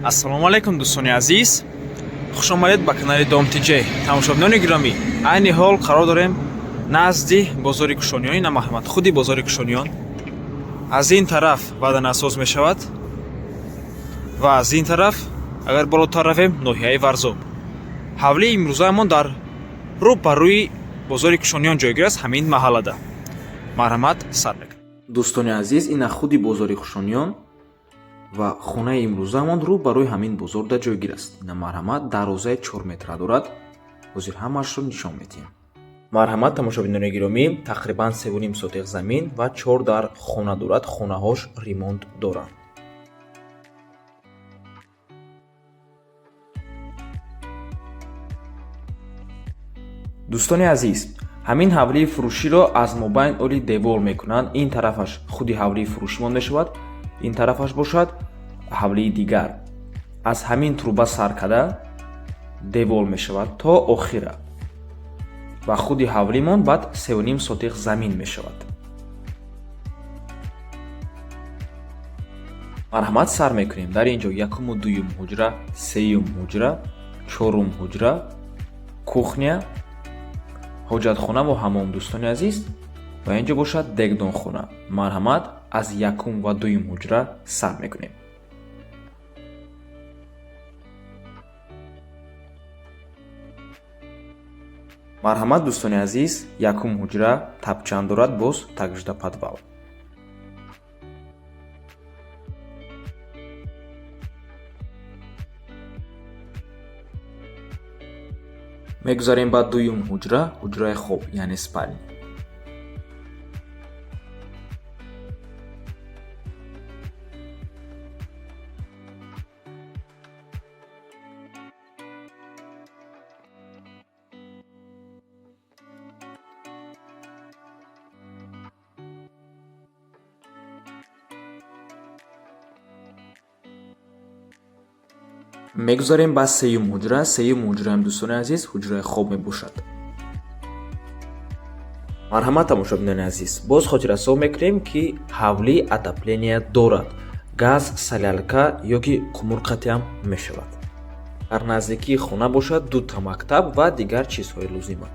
Ассалому алайкум, дӯстони азиз, хушомадед ба канали Дом ТЖ. Тамошобинони гиромӣ, айни ҳол қарор дорем назди бозори Кушониён. Ина, марҳамат, худи бозори Кушониён. Аз ин тараф Ваданасоз мешавад ва аз ин тараф, агар болотар равем, ноҳияи Варзоб. Ҳавлии имрӯзаамон дар рӯ ба рӯи бозори Кушониён ҷойгир аст, ҳамин маҳаллада. Марҳамат, сар мекунем. Дӯстони азиз, ина худи бозори Хушониён ва хонаи имрӯзаамон рӯ ба рӯи ҳамин бозорда ҷойгир аст. Ина, марҳамат, дарвозаи 4 метра дорад. Ҳозир ҳамаашро нишон медиҳем. Марҳамат, тамошобинони гиромӣ, тақрибан 3,5 сотих замин ва чор дар хона дорад. Хонаҳош ремонт доранд. Дӯстони азиз, ҳамин ҳавлии фурӯширо аз мобайн оли девол мекунанд. Ин тарафаш худи ҳавлии фурӯшимон мешавад, ин тарафаш бошад ҳавлии дигар. Аз ҳамин труба сар карда девол мешавад то охира ва худи ҳавлимон баъд 3,5 сотих замин мешавад. Марҳамат, сар мекунем. Дар ин ҷо якуму дуюм ҳуҷра, сеюм ҳуҷра, чорум ҳуҷра, кухня, ҳоҷатхона ва ҳамом, дӯстони азиз, ва ин ҷо бошад дегдонхона. Марҳамат, аз якум ва дуюм ҳуҷра сар мекунем. Марҳамат, дӯстони азиз, якум ҳуҷра тапчан дорад, боз такжда подвал. Мегузарем ба дуюм ҳуҷра, ҳуҷраи хоб, яъне спальня. Мегузарем ба сеюм ҳуҷра. Сеюм ҳуҷраам, дӯстони азиз, ҳуҷраи хоб мебошад. Марҳамат, тамошобинони азиз, боз хотиррасон мекунем, ки ҳавлӣ отопления дорад, газ, солярка ёки қумурқатиам мешавад. Дар наздикии хона бошад дута мактаб ва дигар чизҳои лозима.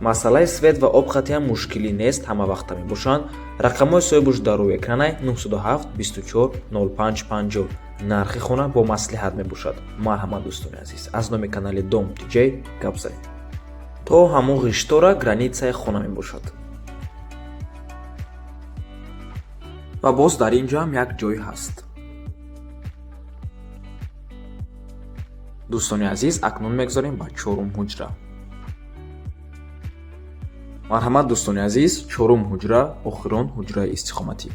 Масъалаи свет ва об қатъиан мушкилӣ нест, ҳама вақта мебошанд. Рақамҳои соҳибуш дар рӯи экранай: 907 24 05 50. Нархи хона бо маслиҳат мебошад. Марҳамат, дӯстони азиз, аз номи канали Дом ТЖ гап занед. То ҳамон ғиштора границаи хона мебошад ва боз дар ин ҷоам як ҷой ҳаст. Дӯстони азиз, акнун мегузарем ба чорум ҳуҷра. Марҳамат, дӯстони азиз, чорум ҳуҷра, охирон ҳуҷраи истиқоматӣ.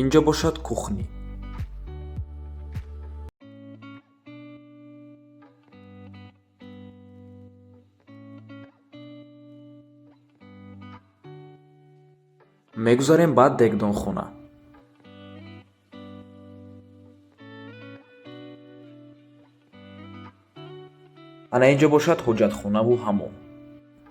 Инҷо бошад кухня. Мегузарем ба дегдонхона. Ана ин ҷо бошад ҳоҷатхонаву ҳамом.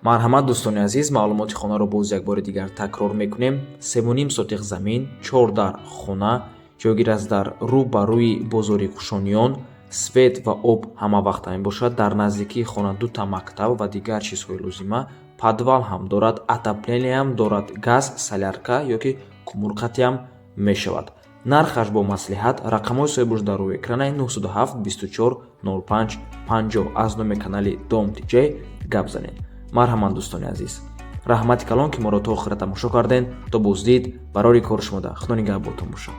Марҳамат, дӯстони азиз, маълумоти хонаро боз як бори дигар такрор мекунем: 3,5 сотих замин, чор дар хона, ҷойгир аст дар рӯ ба рӯи бозори Кушониён. Свет ва об ҳама вақта мебошад. Дар наздикии хона дута мактаб ва дигар чизҳои лозима. Подвал ҳам дорад, отопления ам дорад, газ, солярка ёки кумурқатиам мешавад. Нархаш бо маслиҳат. Рақамҳои соҳибуш дар рӯи экранаи: 907 24 05 50. Аз номи канали Дом ТЖ гап занед. Марҳамат, дӯстони азиз, раҳмати калон, ки моро то охира тамошо кардем. То боздид, барори кори шумода. Худо нигаҳбонтон бошад.